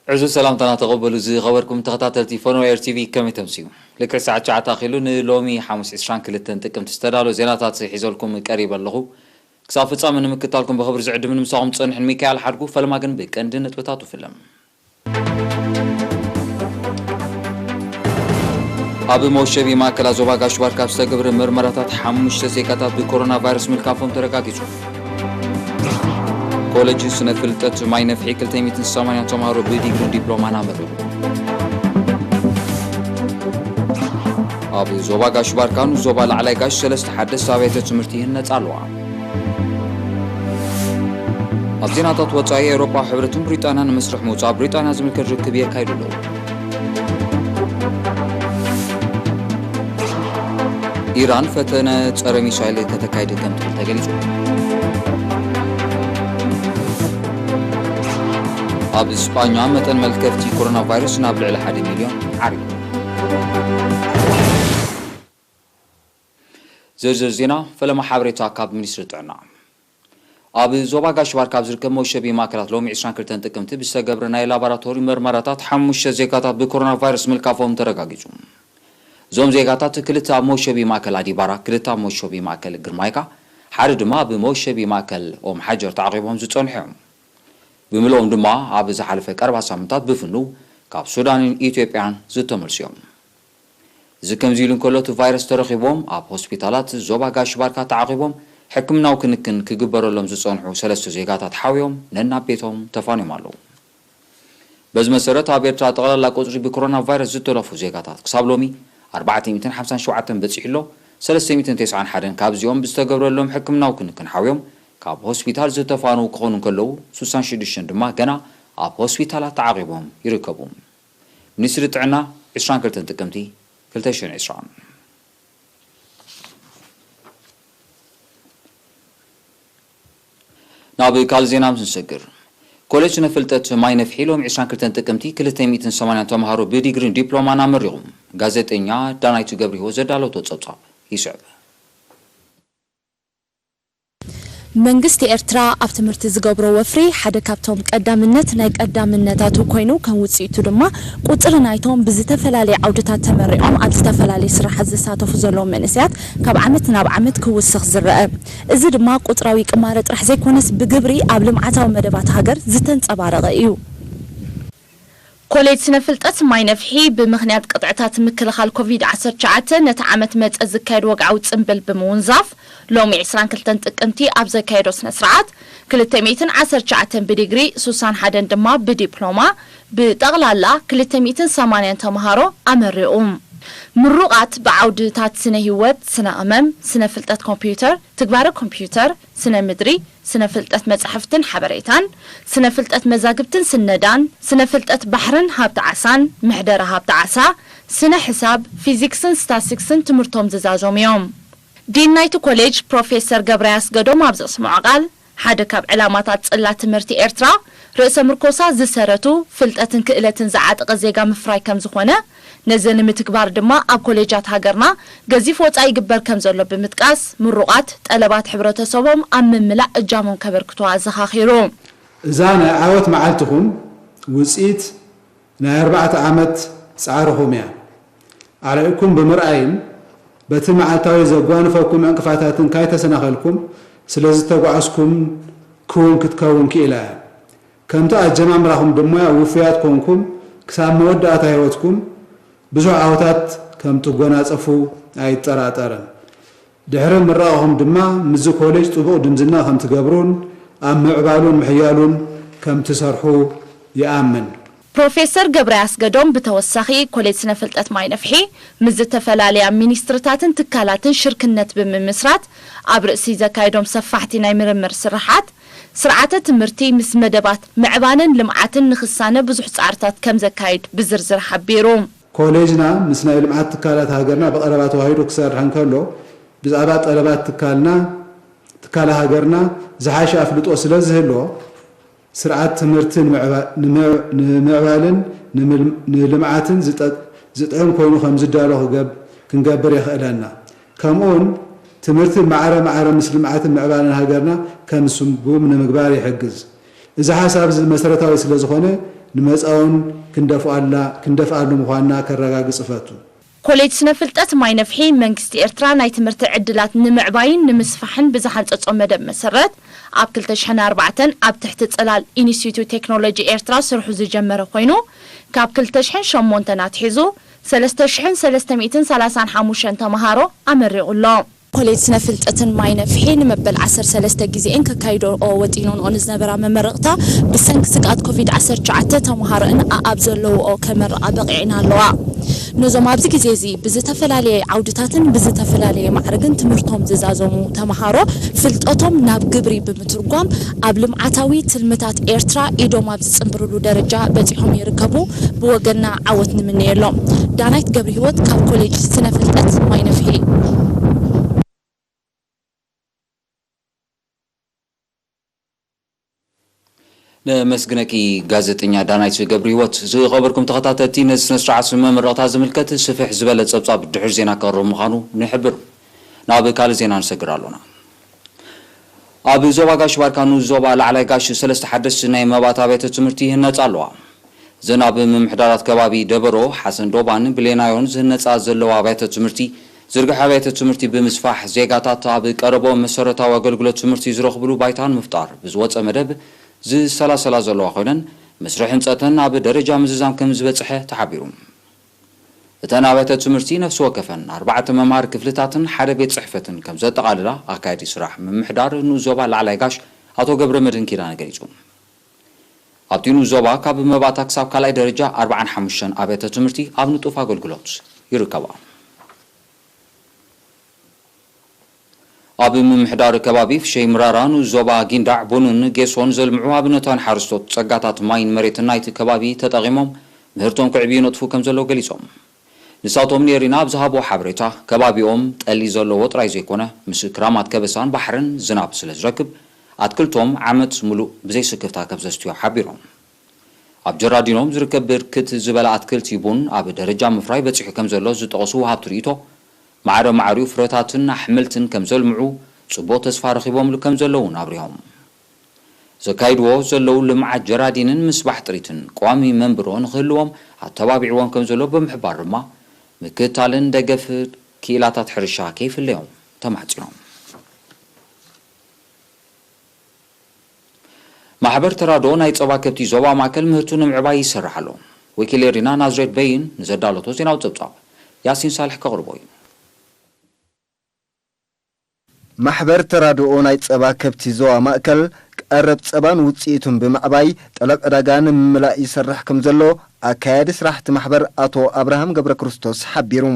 ዕዙዝ ሰላምታና ተቐበሉ ዝኸበርኩም ተኸታተልቲ ፎኖ ኤር ቲቪ፣ ከመይ ተምስዩ? ልክዕ ሰዓት ትሽዓተ ኣኺሉ ንሎሚ ሓሙስ ዕስራን ክልተን ጥቅምቲ ዝተዳለወ ዜናታት ሒዘልኩም ቀሪበ ኣለኹ። ክሳብ ፍጻመ ንምክታልኩም ብኽብሪ ዝዕድምን ምሳኹም ዝጸንሕን ሚካኤል ሓድጉ። ፈለማ ግን ብቀንዲ ነጥብታቱ ፍለም። ኣብ መወሸቢ ማእከላት ዞባ ጋሽ ባርካ ዝተገብረ መርመራታት ሓሙሽተ ዜጋታት ብኮሮና ቫይረስ ምልካፎም ተረጋጊጹ። ኮሌጅ ስነ ፍልጠት ማይ ነፍሒ ክልተ ሚእትን ሰማንያን ተምሃሮ ብዲግሪን ዲፕሎማን ኣመረቑ። ኣብ ዞባ ጋሽ ባርካን ዞባ ላዕላይ ጋሽ ሰለስተ ሓደስቲ ኣብያተ ትምህርቲ ይህነጻ ኣለዋ። ኣብ ዜናታት ወጻኢ፣ ኤውሮጳ ሕብረትን ብሪጣንያን ንመስርሕ ምውጻእ ብሪጣንያ ዝምልከት ርክብ የካይዱ ኣለዉ። ኢራን ፈተነ ጸረ ሚሳይል ከተካይድ ከም ትኽእል ተገሊጹ። ኣብ ስጳኛ መጠን መልከፍቲ ኮሮና ቫይረስ ናብ ልዕሊ ሓደ ሚልዮን ዓሪጉ። ዝርዝር ዜና ፈለማ ሓበሬታ ካብ ሚኒስትሪ ጥዕና። ኣብ ዞባ ጋሽ ባርካ ኣብ ዝርከብ መወሸቢ ማእከላት ሎሚ ዕስራን ክልተን ጥቅምቲ ብዝተገብረ ናይ ላቦራቶሪ መርመራታት ሓሙሽተ ዜጋታት ብኮሮና ቫይረስ ምልካፎም ተረጋጊጹ። እዞም ዜጋታት ክልተ ኣብ መወሸቢ ማእከል ኣዲባራ፣ ክልተ ኣብ መወሸቢ ማእከል ግርማይካ፣ ሓደ ድማ ኣብ መወሸቢ ማእከል ኦም ሓጀር ተዓቒቦም ዝጸንሑ እዮም። ብምልኦም ድማ ኣብ ዝሓለፈ ቀረባ ሳምንታት ብፍኑ ካብ ሱዳንን ኢትዮጵያን ዝተመልሱ እዮም። እዚ ከምዚ ኢሉ እንከሎ፣ እቲ ቫይረስ ተረኺቦም ኣብ ሆስፒታላት ዞባ ጋሽ ባርካ ተዓቒቦም ሕክምናዊ ክንክን ክግበረሎም ዝጸንሑ ሰለስተ ዜጋታት ሓውዮም ነናብ ቤቶም ተፋንዮም ኣለዉ። በዚ መሰረት፣ ኣብ ኤርትራ ጠቕላላ ቁጽሪ ብኮሮና ቫይረስ ዝተለፉ ዜጋታት ክሳብ ሎሚ ኣርባዕተ ሚእትን ሓምሳን ሸውዓተን በጺሑ ኣሎ። ሰለስተ ሚእትን ተስዓን ሓደን ካብዚኦም ብዝተገብረሎም ሕክምናዊ ክንክን ሓውዮም ካብ ሆስፒታል ዝተፋነዉ ክኾኑ እንከለዉ፣ ሱሳን ሽዱሽተን ድማ ገና ኣብ ሆስፒታላት ተዓቒቦም ይርከቡ። ሚኒስትሪ ጥዕና፣ ዕስራን ክልተን ጥቅምቲ ክልተ ሽሕን ዕስራን። ናብ ካልእ ዜና ምስ ንሰግር፣ ኮሌጅ ስነ ፍልጠት ማይ ነፍሒ ሎሚ ዕስራን ክልተን ጥቅምቲ ክልተ ሚእትን ሰማንያን ተምሃሮ ብዲግሪን ዲፕሎማን ኣመሪቑ። ጋዜጠኛ ዳናይት ገብረህይወት ዘዳለወቶ ጸብጻብ ይስዕብ። መንግስቲ ኤርትራ ኣብ ትምህርቲ ዝገብሮ ወፍሪ ሓደ ካብቶም ቀዳምነት ናይ ቀዳምነታቱ ኮይኑ፣ ከም ውጽኢቱ ድማ ቁጽሪ ናይቶም ብዝተፈላለየ ዓውድታት ተመሪቖም ኣብ ዝተፈላለየ ስራሓት ዝሳተፉ ዘለዉ መንእሰያት ካብ ዓመት ናብ ዓመት ክውስኽ ዝረአ። እዚ ድማ ቁጽራዊ ቅማረ ጥራሕ ዘይኮነስ ብግብሪ ኣብ ልምዓታዊ መደባት ሃገር ዝተንጸባረቐ እዩ። ኮሌጅ ስነ ፍልጠት ማይ ነፍሒ ብምኽንያት ቅጥዕታት ምክልኻል ኮቪድ ዓሰርተ ትሽዓተ ነቲ ዓመት መጸ ዝካየድ ወግዓዊ ጽምብል ብምውንዛፍ፣ ሎሚ ዕስራን ክልተን ጥቅምቲ ኣብ ዘካየዶ ስነ ስርዓት፣ ክልተ ሚእትን ዓሰርተ ትሽዓተን ብዲግሪ፣ ሱሳን ሓደን ድማ ብዲፕሎማ፣ ብጠቕላላ ክልተ ሚእትን ሰማንያን ተምሃሮ ኣመሪቑ። ምሩቓት ብዓውድታት ስነ ህይወት፣ ስነ ቕመም፣ ስነ ፍልጠት ኮምፒውተር፣ ትግባረ ኮምፒውተር፣ ስነ ምድሪ፣ ስነ ፍልጠት መጻሕፍትን ሓበሬታን፣ ስነ ፍልጠት መዛግብትን ስነዳን፣ ስነ ፍልጠት ባሕርን ሃብቲ ዓሳን፣ ምሕደራ ሃብቲ ዓሳ፣ ስነ ሕሳብ፣ ፊዚክስን ስታስቲክስን ትምህርቶም ዝዛዞም እዮም። ዲን ናይቲ ኮሌጅ ፕሮፌሰር ገብረ ኣስገዶም ኣብ ዘስምዖ ቃል፣ ሓደ ካብ ዕላማታት ጽላት ትምህርቲ ኤርትራ ርእሰ ምርኮሳ ዝሰረቱ ፍልጠትን ክእለትን ዝዓጠቐ ዜጋ ምፍራይ ከም ዝኾነ፣ ነዚ ንምትግባር ድማ ኣብ ኮሌጃት ሃገርና ገዚፍ ወጻኢ ይግበር ከም ዘሎ ብምጥቃስ፣ ምሩቓት ጠለባት ሕብረተሰቦም ኣብ ምምላእ እጃሞም ከበርክቱ ኣዘኻኺሩ። እዛ ናይ ዓወት መዓልትኹም ውጽኢት ናይ ኣርባዕተ ዓመት ጻዕርኹም እያ። ኣርኢኹም ብምርኣይን በቲ መዓልታዊ ዘጓንፈኩም ዕንቅፋታትን ካይተሰናኸልኩም ስለ ዝተጓዓዝኩም ክውን ክትከውን ክኢላ እያ። ከምቲ ኣጀማምራኹም ድማ ውፉያት ኮንኩም ክሳብ መወዳእታ ህይወትኩም ብዙሕ ዓወታት ከም ትጎናጸፉ ኣይጠራጠርን። ድሕሪ ምረቓኹም ድማ ምስዚ ኮሌጅ ጥቡቕ ድምዝና ከም ትገብሩን ኣብ ምዕባሉን ምሕያሉን ከም ትሰርሑ ይኣምን። ፕሮፌሰር ገብረ ኣስገዶም ብተወሳኺ፣ ኮሌጅ ስነ ፍልጠት ማይ ነፍሒ ምስ ዝተፈላለያ ሚኒስትርታትን ትካላትን ሽርክነት ብምምስራት ኣብ ርእሲ ዘካየዶም ሰፋሕቲ ናይ ምርምር ስርሓት፣ ስርዓተ ትምህርቲ ምስ መደባት ምዕባለን ልምዓትን ንክሳነ ብዙሕ ጻዕርታት ከም ዘካይድ ብዝርዝር ሓቢሩ። ኮሌጅና ምስ ናይ ልምዓት ትካላት ሃገርና ብቐረባ ተዋሂዱ ክሰርሕ እንከሎ፣ ብዛዕባ ጠለባት ትካልና፣ ትካለ ሃገርና ዝሓሸ ኣፍልጦ ስለ ዝህልዎ፣ ስርዓት ትምህርቲ ንምዕባ-፣ ንምዕ-፣ ንምዕባልን ንምል-፣ ንልምዓትን ዝጠ-፣ ዝጥዕም ኮይኑ ከም ዝዳሎ ክገብ-፣ ክንገብር የኽእለና። ከምኡውን ትምህርቲ ማዕረ ማዕረ ምስ ልምዓትን ምዕባለን ሃገርና ከም ዝስጉም ንምግባር ይሕግዝ። እዚ ሓሳብ እዚ መሰረታዊ ስለ ዝኾነ፣ ንመጻውን ክንደፍኣላ ክንደፍኣሉ ምዃንና ከረጋግጽ እፈቱ። ኮሌጅ ስነ ፍልጠት ማይ ነፍሒ መንግስቲ ኤርትራ ናይ ትምህርቲ ዕድላት ንምዕባይን ንምስፋሕን ብዝሓንጸጾ መደብ መሰረት ኣብ ክልተ ሽሕን ኣርባዕተን ኣብ ትሕቲ ጽላል ኢንስቲትዩት ቴክኖሎጂ ኤርትራ ስርሑ ዝጀመረ ኮይኑ ካብ ክልተ ሽሕን ሸሞንተን ኣትሒዙ ሰለስተ ሽሕን ሰለስተ ሚእትን ሰላሳን ሓሙሽተን ተምሃሮ ኣመሪቑ ኣሎ። ኮሌጅ ስነ ፍልጠትን ማይ ነፍሒ ንመበል ዓሰርተ ሰለስተ ግዜኤን ከካይዶኦ ወጢኖንኦ ንዝነበራ መመረቕታ ብሰንኪ ስግኣት ኮቪድ ዓሰርተ ትሽዓተ ተምሃሮእን ኣኣብ ዘለውኦ ከመርቓ በቒዕን ኣለዋ። ነዞም ኣብዚ ግዜ እዚ ብዝተፈላለየ ዓውድታትን ብዝተፈላለየ ማዕርግን ትምህርቶም ዝዛዘሙ ተምሃሮ ፍልጠቶም ናብ ግብሪ ብምትርጓም ኣብ ልምዓታዊ ትልምታት ኤርትራ ኢዶም ኣብ ዝጽንብርሉ ደረጃ በጺሖም ይርከቡ። ብወገንና ዓወት ንምነየሎም። ዳናይት ገብረ ህይወት ካብ ኮሌጅ ስነ ፍልጠት ማይ ነፍሒ። ነመስግነኪ ጋዜጠኛ ዳናይት ገብረ ህይወት። ዝኸበርኩም ተኸታተልቲ፣ ነዚ ስነ ስርዓት መመረቕታ ዝምልከት ስፍሕ ዝበለ ጸብጻብ ድሕሪ ዜና ክቐርብ ምዃኑ ንሕብር። ናብ ካልእ ዜና ንሰግር ኣሎና። ኣብ ዞባ ጋሽ ባርካ ንኡስ ዞባ ላዕላይ ጋሽ ሰለስተ ሓደስቲ ናይ መባእታ ኣብያተ ትምህርቲ ይህነጻ ኣለዋ። እዘን ኣብ ምምሕዳራት ከባቢ ደበሮ፣ ሓሰን ዶባን ብሌናዮን ዝህነጻ ዘለዋ ኣብያተ ትምህርቲ፣ ዝርግሐ ኣብያተ ትምህርቲ ብምስፋሕ ዜጋታት ኣብ ቀረብኦም መሰረታዊ ኣገልግሎት ትምህርቲ ዝረኽብሉ ባይታ ንምፍጣር ብዝወጸ መደብ ዝሰላሰላ ዘለዋ ኮይነን፣ መስርሕ ህንጸተን ኣብ ደረጃ ምዝዛም ከም ዝበጽሐ ተሓቢሩ። እተን ኣብያተ ትምህርቲ ነፍሲ ወከፈን ኣርባዕተ መምሃሪ ክፍልታትን ሓደ ቤት ጽሕፈትን ከም ዘጠቓልላ ኣካያዲ ስራሕ ምምሕዳር ንኡስ ዞባ ላዕላይ ጋሽ ኣቶ ገብረመድህን ኪዳነ ገሊጹ። ኣብቲ ንኡስ ዞባ ካብ መባእታ ክሳብ ካልኣይ ደረጃ ኣርባዓን ሓሙሽተን ኣብያተ ትምህርቲ ኣብ ንጡፍ ኣገልግሎት ይርከባ። ኣብ ምምሕዳር ከባቢ ፍሸይ ምራራ ንኡስ ዞባ ጊንዳዕ፣ ቡንን ጌሶን ዘልምዑ ኣብነታውያን ሓረስቶት ጸጋታት ማይን መሬትን ናይቲ ከባቢ ተጠቒሞም ምህርቶም ከዕብዩ ይነጥፉ ከም ዘለዉ ገሊጾም። ንሳቶም ንኤሪና ኣብ ዝሃብዎ ሓበሬታ፣ ከባቢኦም ጠሊ ዘለዎ ጥራይ ዘይኮነ፣ ምስ ክራማት ከበሳን ባሕርን ዝናብ ስለ ዝረክብ፣ ኣትክልቶም ዓመት ምሉእ ብዘይ ስክፍታ ከም ዘስትዩ ሓቢሮም። ኣብ ጀራዲኖም ዝርከብ ብርክት ዝበለ ኣትክልቲ ቡን ኣብ ደረጃ ምፍራይ በጺሑ ከም ዘሎ ዝጠቐሱ ወሃብቲ ርእይቶ፣ ማዕረ ማዕሪኡ ፍረታትን ኣሕምልትን ከም ዘልምዑ ጽቡቕ ተስፋ ረኺቦምሉ ከም ዘለዉ እውን ኣብሪሆም። ዘካይድዎ ዘለዉ ልምዓት ጀራዲንን ምስባሕ ጥሪትን ቀዋሚ መንብሮ ንኽህልዎም ኣተባቢዕዎም ከም ዘሎ ብምሕባር ድማ ምክትታልን ደገፍ ክኢላታት ሕርሻ ከይፍለዮም ተማሕጺኖም። ማሕበር ተራድኦ ናይ ጸባ ከብቲ ዞባ ማእከል ምህርቱ ንምዕባይ ይሰርሕ ኣሎ። ወኪል ኤሪና ናዝሬት በይን ንዘዳለቶ ዜናዊ ጸብጻብ ያሲን ሳልሕ ከቕርቦ እዩ። ማሕበር ተራድኦ ናይ ጸባ ከብቲ ዞባ ማእከል ቀረብ ጸባን ውጽኢቱን ብምዕባይ ጠለብ ዕዳጋ ንምምላእ ይሰርሕ ከም ዘሎ ኣካያዲ ስራሕቲ ማሕበር ኣቶ ኣብርሃም ገብረ ክርስቶስ ሓቢሩ።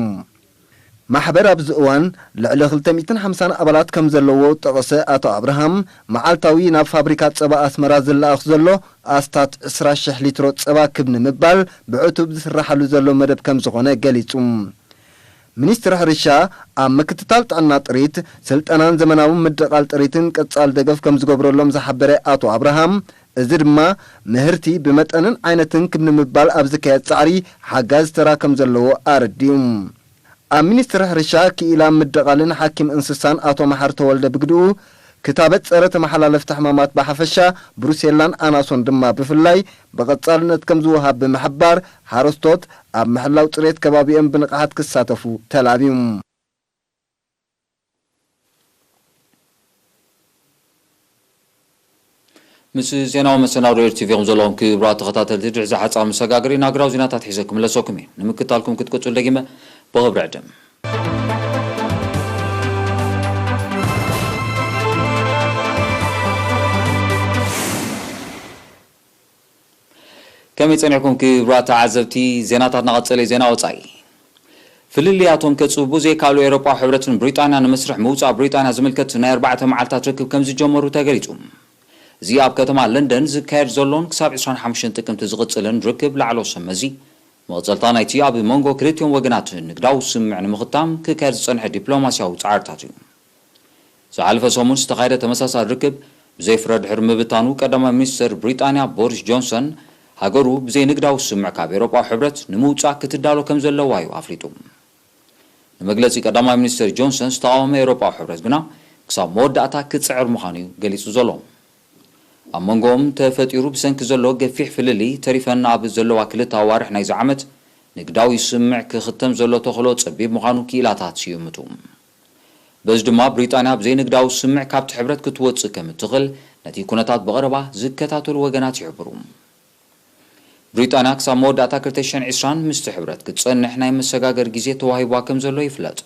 ማሕበር ኣብዚ እዋን ልዕሊ ክልተ ሚእትን ሓምሳን ኣባላት ከም ዘለዎ ዝጠቐሰ ኣቶ ኣብርሃም፣ መዓልታዊ ናብ ፋብሪካ ጸባ ኣስመራ ዝለኣኽ ዘሎ ኣስታት ዕስራ ሽሕ ሊትሮ ጸባ ክብ ንምባል ብዕቱብ ዝስራሓሉ ዘሎ መደብ ከም ዝኾነ ገሊጹ። ሚኒስትሪ ሕርሻ ኣብ ምክትታል ጥዕና ጥሪት፣ ስልጠናን ዘመናዊ ምድቓል ጥሪትን ቀጻል ደገፍ ከም ዝገብረሎም ዝሓበረ ኣቶ ኣብርሃም፣ እዚ ድማ ምህርቲ ብመጠንን ዓይነትን ክብ ንምባል ኣብ ዝካየድ ጻዕሪ ሓጋዚ ተራ ከም ዘለዎ ኣረዲኡ። ኣብ ሚኒስትሪ ሕርሻ፣ ክኢላ ምድቓልን ሓኪም እንስሳን ኣቶ መሓሪ ተወልደ ብግድኡ፣ ክታበት ጸረ ተመሓላለፍቲ ሕማማት ብሓፈሻ፣ ብሩሴላን ኣናሶን ድማ ብፍላይ ብቐጻልነት ከም ዝወሃብ ብምሕባር፣ ሓረስቶት ኣብ ምሕላው ጽሬት ከባቢኦም ብንቕሓት ክሳተፉ ተላብዩ። ምስ ዜናዊ መሰናዶ ኤርቲቪ ኢኹም ዘለኹም ክቡራት ተኸታተልቲ። ድሕዚ ሓጻር መሰጋገሪ ናግራዊ ዜናታት ሒዘ ክምለሰኩም እየ። ንምክታልኩም ክትቅጽሉ ደጊመ ብኽብሪ ዕድም። ከመይ ጸኒሕኩም ክቡራት ተዓዘብቲ? ዜናታት እናቐጸለ እዩ። ዜና ወጻኢ። ፍልልያቶም ከጽብቡ ዘይከኣሉ ኤውሮጳዊ ሕብረትን ብሪጣንያን ንመስርሕ ምውጻእ ብሪጣንያ ዝምልከት ናይ ኣርባዕተ መዓልታት ርክብ ከም ዝጀመሩ ተገሊጹ። እዚ ኣብ ከተማ ለንደን ዝካየድ ዘሎን ክሳብ ዕስራን ሓሙሽተን ጥቅምቲ ዝቕጽልን ርክብ ላዕለዎት ሰብ መዚ መቐጸልታ ናይቲ ኣብ መንጎ ክልቲኦም ወገናት ንግዳዊ ስምምዕ ንምኽታም ክካየድ ዝጸንሐ ዲፕሎማስያዊ ጻዕርታት እዩ። ዝሓለፈ ሰሙን ዝተኻየደ ተመሳሳሊ ርክብ ብዘይ ፍረ ድሕሪ ምብታኑ፣ ቀዳማይ ሚኒስተር ብሪጣንያ ቦሪስ ጆንሰን፣ ሃገሩ ብዘይ ንግዳዊ ስምምዕ ካብ ኤውሮጳዊ ሕብረት ንምውጻእ ክትዳሎ ከም ዘለዋ እዩ ኣፍሊጡ። ንመግለጺ ቀዳማይ ሚኒስተር ጆንሰን ዝተቓወመ ኤውሮጳዊ ሕብረት ግና፣ ክሳብ መወዳእታ ክጽዕር ምዃኑ እዩ ገሊጹ ዘሎ። ኣብ መንጎኦም ተፈጢሩ ብሰንኪ ዘሎ ገፊሕ ፍልልይ ተሪፈን ኣብ ዘለዋ ክልተ ኣዋርሕ ናይዚ ዓመት ንግዳዊ ስምምዕ ክኽተም ዘሎ ተኽእሎ ጸቢብ ምዃኑ ክኢላታት ይእምቱ። በዚ ድማ ብሪጣንያ ብዘይ ንግዳዊ ስምምዕ ካብቲ ሕብረት ክትወጽእ ከም እትኽእል ነቲ ኩነታት ብቐረባ ዝከታተሉ ወገናት ይሕብሩ። ብሪጣንያ ክሳብ መወዳእታ ክልተ ሽሕን ዕስራን ምስቲ ሕብረት ክትጸንሕ ናይ መሰጋገሪ ግዜ ተዋሂብዋ ከም ዘሎ ይፍለጥ።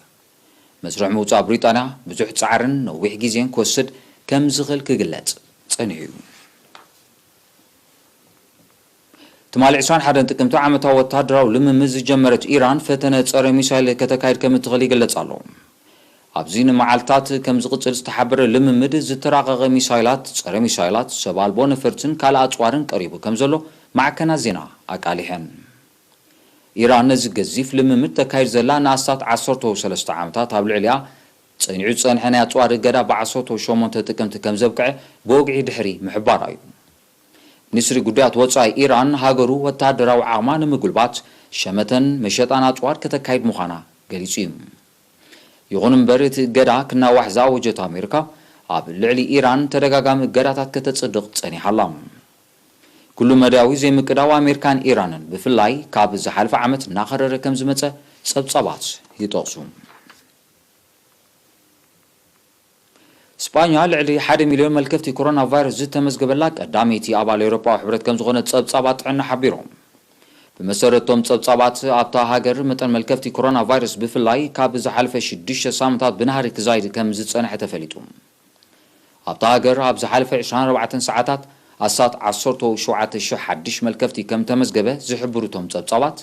መስርሕ ምውጻእ ብሪጣንያ ብዙሕ ጻዕርን ነዊሕ ግዜን ክወስድ ከም ዝኽእል ክግለጽ ጸኒሑ እዩ። ትማሊ ዕስራን ሓደን ጥቅምቲ ዓመታዊ ወተሃደራዊ ልምምድ ዝጀመረት ኢራን ፈተነ ጸረ ሚሳይል ከተካይድ ከም እትኽእል ይግለጽ ኣሎ። ኣብዚ ንመዓልታት ከም ዝቕጽል ዝተሓበረ ልምምድ ዝተራቐቐ ሚሳይላት፣ ጸረ ሚሳይላት፣ ሰብ ኣልቦ ነፈርትን ካልእ ኣጽዋርን ቀሪቡ ከም ዘሎ ማዕከናት ዜና ኣቃሊሐን። ኢራን ነዚ ገዚፍ ልምምድ ተካይድ ዘላ ንኣስታት ዓሰርተ ሰለስተ ዓመታት ኣብ ልዕሊኣ ጸኒዑ ዝጸንሐ ናይ ኣጽዋር እገዳ ብዓሰርተ ሸሞንተ ጥቅምቲ ከም ዘብቅዐ ብወግዒ ድሕሪ ምሕባራ እዩ። ሚኒስትሪ ጉዳያት ወጻኢ ኢራን ሃገሩ ወተሃደራዊ ዓቕማ ንምጉልባት ሸመተን መሸጣን ኣጽዋር ከተካይድ ምዃና ገሊጹ እዩ። ይኹን እምበር እቲ እገዳ ክናዋሕ ዝኣወጀት ኣሜሪካ ኣብ ልዕሊ ኢራን ተደጋጋሚ እገዳታት ከተጽድቕ ጸኒሓ ኣላ። ኩሉ መዳያዊ ዘይምቅዳው ኣሜሪካን ኢራንን ብፍላይ ካብ ዝሓለፈ ዓመት እናኸረረ ከም ዝመጸ ጸብጻባት ይጠቕሱ። ስጳኛ ልዕሊ ሓደ ሚልዮን መልከፍቲ ኮሮና ቫይረስ ዝተመዝገበላ ቀዳመይቲ ኣባል ኤውሮጳዊ ሕብረት ከም ዝኾነት ጸብጻባት ጥዕና ሓቢሮም። ብመሰረቶም ጸብጻባት ኣብታ ሃገር መጠን መልከፍቲ ኮሮና ቫይረስ ብፍላይ ካብ ዝሓለፈ ሽዱሽተ ሳምንታት ብናህሪ ክዛይድ ከም ዝጸንሐ ተፈሊጡ። ኣብታ ሃገር ኣብ ዝሓለፈ ዕስራን ኣርባዕተን ሰዓታት ኣስታት ዓሰርተ ሸውዓተ ሽሕ ሓድሽ መልከፍቲ ከም ተመዝገበ ዝሕብሩ እቶም ጸብጻባት፣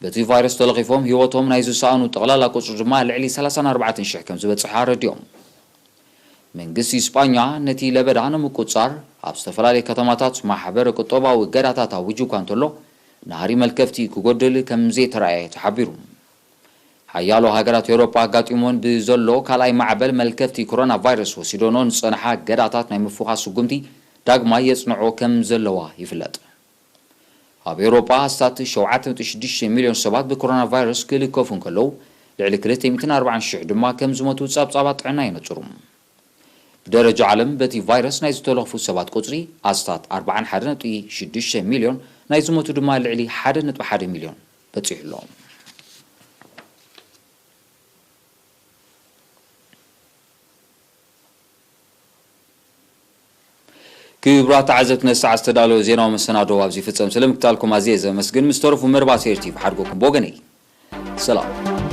በቲ ቫይረስ ተለኺፎም ህይወቶም ናይ ዝሰኣኑ ጠቕላላ ቁጽሪ ድማ ልዕሊ ሰላሳን ኣርባዕተን ሽሕ ከም ዝበጽሐ ኣረዲኦም። መንግስቲ ስጳኛ ነቲ ለበዳ ንምቁጽጻር ኣብ ዝተፈላለዩ ከተማታት ማሕበረ ቁጠባዊ እገዳታት ኣዊጁ እኳ እንተሎ፣ ናህሪ መልከፍቲ ክጎድል ከም ዘይተራእየ ተሓቢሩ። ሓያሎ ሃገራት ኤውሮጳ ኣጋጢሞን ብዘሎ ካልኣይ ማዕበል መልከፍቲ ኮሮና ቫይረስ ወሲዶኖ ዝጸንሓ እገዳታት ናይ ምፍዃስ ስጉምቲ ዳግማይ የጽንዖ ከም ዘለዋ ይፍለጥ። ኣብ ኤውሮጳ ኣስታት ሸውዓተ ነጥቢ ሽዱሽተ ሚልዮን ሰባት ብኮሮና ቫይረስ ክልከፉ እንከለዉ፣ ልዕሊ ክልተ ሚእትን ኣርባዓን ሽሕ ድማ ከም ዝሞቱ ጸብጻባት ጥዕና የነጽሩ። ብደረጃ ዓለም በቲ ቫይረስ ናይ ዝተለኽፉ ሰባት ቁጽሪ ኣስታት ኣርባዓን ሓደ ነጥቢ ሽዱሽተ ሚልዮን፣ ናይ ዝሞቱ ድማ ልዕሊ ሓደ ነጥቢ ሓደ ሚልዮን በጺሑ ኣሎ። ክቡራት ተዓዘብቲ፣ ነዚ ሰዓት ዝተዳለወ ዜናዊ መሰናዶ ኣብዚ ይፍጸም። ስለ ምክታልኩም ኣዝየ ዘመስግን። ምስ ተረፉ መርባት ኤር ቲ ቪ ሓድጎኩም ብወገነይ ሰላም።